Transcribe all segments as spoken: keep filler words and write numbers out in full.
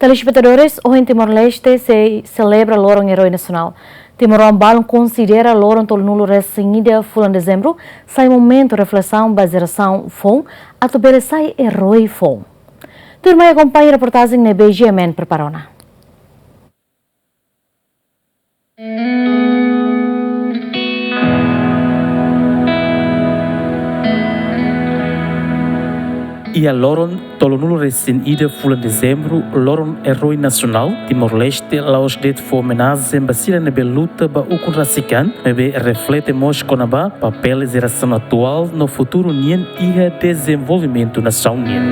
Telespetadores, ohin Timor-Leste sei selebra Loron Eroi Nasionál. Timoroan balun konsidera loron tolunulu-resin-ida fulan Dezembru sai momentu reflesaun ba jerasaun foun atu bele sai eroi foun. Tuirmai akompaña reportajen ne'ebé GMN prepara ona. Iha loron tolunulu-resin-ida fulan Dezembru, Loron Eroi Nasionál, Timor-Leste la'ós de'it fó omenajen ba sira ne'ebé luta ba ukun rasik an, maibé reflete mós kona-ba papél jerasaun atuál no futuru nian iha dezenvolvimentu nasaun nian.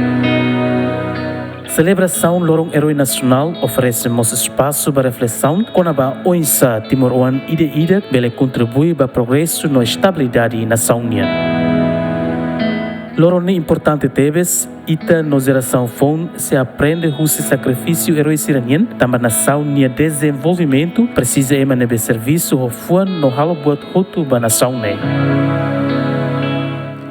Selebrasaun Loron Eroi Nasionál oferese mós espasu ba reflesaun kona-ba oinsá timoroan ida-idak bele kontribui ba progresu no estabilidade nasaun nian. Loron ne'e importante tebes, ita no jerasaun foun sei aprende husi sakrifísiu eroi sira-nian, tanba nasaun nia dezenvolvimentu presiza ema ne'ebé servisu ho fuan no halo buat hotu ba nasaun ne'e.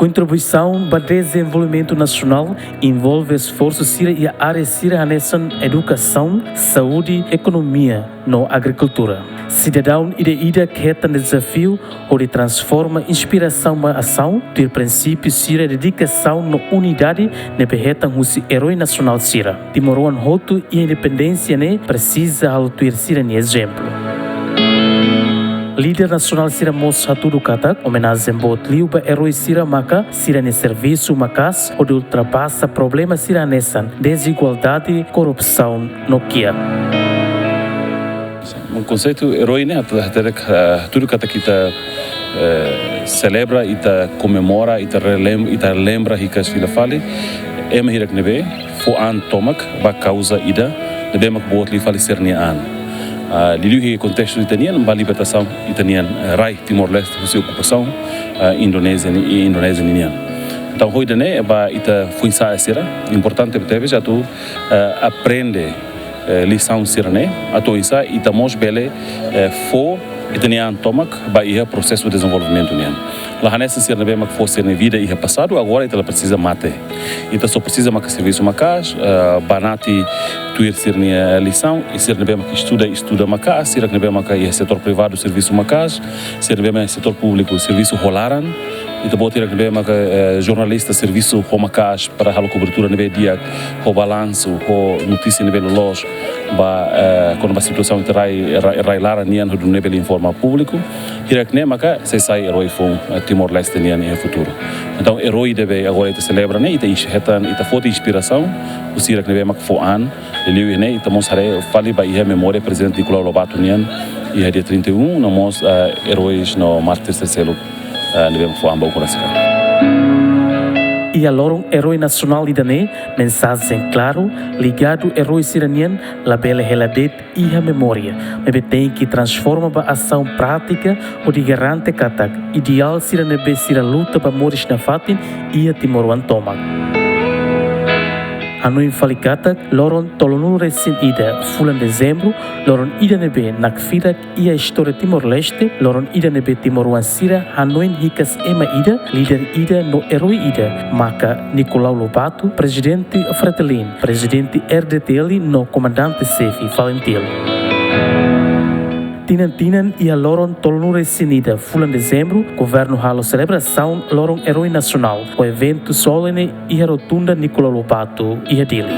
Kontribuisaun ba dezenvolvimentu nasionál envolve esforsu sira iha área sira hanesan edukasaun, saúde, ekonomia no agrikultura. Sidadaun ida-idak hetan dezafiu hodi transforma inspirasaun ba asaun, tuir prinsípiu sira dedikasaun no unidade ne'ebé hetan husi eroi nasionál sira. Timoroan hotu iha independénsia ne'e presiza halo tuir sira-nia ezemplu. Líder nasionál sira mós hatudu katak omenajen boot liu ba eroi sira maka sira-nia servisu maka'as hodi ultrapasa problema sira hanesan dezigualdade, korrupsaun no kiak. Konseitu eroi ne'e, atu, atu, atu, tudu katak ita, eh, selebra, ita komemora, ita relem-, ita lembra hikas fila fali ema hirak ne'ebé fó an tomak ba kauza ida ne'ebé mak boot liu fali sira-nia an. Ah, liuliu iha kontestu ita-nian ba libertasaun ita-nian, eh, rai Timor-Leste husi okupasaun, ah, Indonézia ni-, Indonézia ninian. Entaun, ho ida-ne'e ba ita foin-sa'e sira, importante tebes atu, eh, aprende, eh, lisaun sira-ne'e, atu oinsá ita mós bele, eh, fó ita-nia an tomak ba iha prosesu dezenvolvimentu nian. La hanesan sira ne'ebé mak fó sira-nia vida iha pasadu, agora ita la presiza mate. Ita só presiza maka servisu maka'as, eh, banati tuir sira-nia lisaun, i sira ne'ebé mak estuda, estuda maka'as, sira ne'ebé maka iha setór privadu servisu maka'as, sira ne'ebé mak setór públiku servisu ho laran, ita-boot sira ne'ebé maka, eh, jornalista servisu ho maka'as para halo kobertura ne'ebé di'ak, ho balansu, ho notísia ne'ebé loloos ba, eh, kona-ba situasaun ita rai, rai, rai laran nian hodi nune'e bele informa públiku. Hirak ne'e maka sei sai eroi foun, eh, Timor-Leste nian iha futuru. Entaun, eroi ne'ebé agora ita selebra ne'e, ita ins-, hetan, ita foti inspirasaun husi hirak ne'ebé mak fó an. Liuliu ne'e, ita mós haree fali ba iha memória Prezidente Nicolau Lobato nian iha dia trinta e um, no mós, eh, erois no mártir seluk, eh, ne'ebé mak fó an ba ukun rasik an. Iha Loron Eroi Nasionál ida-ne'e, mensajen klaru ligadu eroi sira-nian labele hela de'it iha memória, maibé tenke transforma ba asaun prátika hodi garante katak ideál sira ne'ebé sira luta ba moris nafatin iha timoroan tomak. Hanoin fali katak loron tolunulu-resin-ida fulan Dezembru, loron ida ne'ebé nakfidak iha istória Timor-Leste, loron ida ne'ebé timoroan sira hanoin hikas ema ida, líder ida no eroi ida, maka Nicolau Lobato, Prezidente Fretilin, Prezidente R D T L no Komandante Xefe Falintil. Tinan-tinan iha loron tolunulu-resin-ida fulan Dezembru, governu halo selebrasaun Loron Eroi Nasionál ho eventu solene iha Rotunda Nicolau Lobato iha Dili.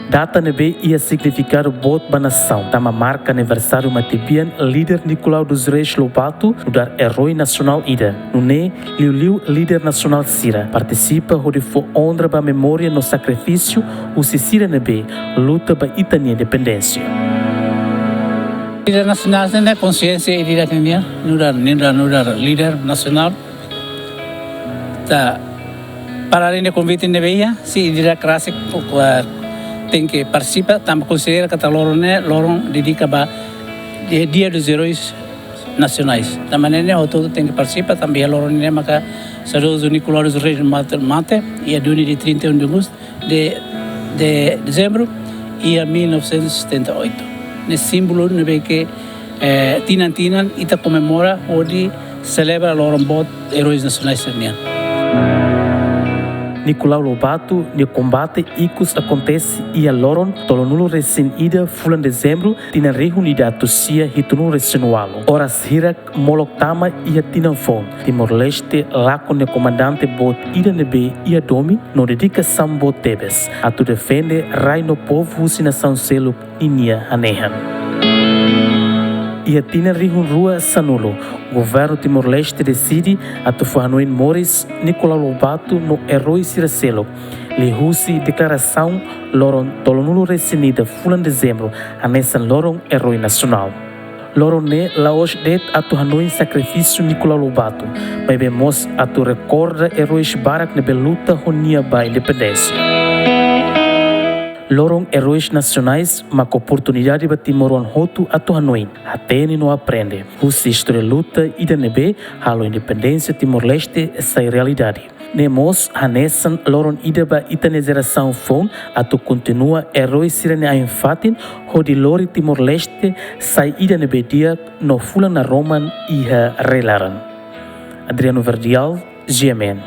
Data ne'ebé iha signifikadu boot ba nasaun, tanba marka aniversáriu matebian líder Nicolau dos Reis Lobato nu'udar eroi nasionál ida. Nune'e, liuliu líder nasionál sira partisipa hodi fó onra ba memória no sakrifísiu husi sira ne'ebé luta ba ita-nia independénsia. Líder nasionál ne'e konsiénsia ida-idak nian, nu'udar, nu'udar, nu'udar líder nasionál. Ita, para além de konvite ne'ebé iha, se ida-idak rasik, eh, tenke partisipa, tanba konsidera katak loron ne'e, loron dedika ba Dia, Dia dos Heróis Nacionais. Tanba ne'e ne'e hotu-hotu tenke partisipa, tanba iha loron ne'e maka saudozu Nicolau dos Reis mate, mate, iha duni dia trinta e um de agosto, de, de dezembro, iha mil novecentos e setenta e oito. Ne'e símbolu ne'ebé ke, eh, tinan-tinan ita komemora hodi selebra loron boot eróis nasionais sira-nian. Nicolau Lobato nia kombate ikus akontese iha loron tolunulu resin ida fulan Dezembru tinan rihun ida atus sia hitunulu resin walu. Oras hirak molok tama iha tinan foun, Timor-Leste lakon nia komandante boot ida ne'ebé iha domin no dedikasaun boot tebes atu defende rai no povu husi nasaun seluk ninia hanehan. Iha tinan rihun rua sanulu, governu Timor-Leste deside atu fó hanoin moris Nicolau Lobato no eroi sira seluk, liuhusi deklarasaun loron tolunulu resin ida fulan Dezembru hanesan loron eroi nasionál. Loron ne'e la'ós de'it atu hanoin sakrifísiu Nicolau Lobato, maibé mós atu rekorda erois barak ne'ebé luta ho nia ba independénsia. Loron Erois Nasionais maka oportunidade ba timoroan hotu atu hanoin, hatene no aprende husi istória luta ida ne'ebé halo independénsia Timor-Leste sai realidade. Ne'e mós hanesan loron ida ba ita-nia jerasaun foun atu kontinua erois sira-nia ain-fatin hodi lori Timor-Leste sai ida ne'ebé di'ak no fulan naroman iha rai-laran. Adriano Verdial, G M N.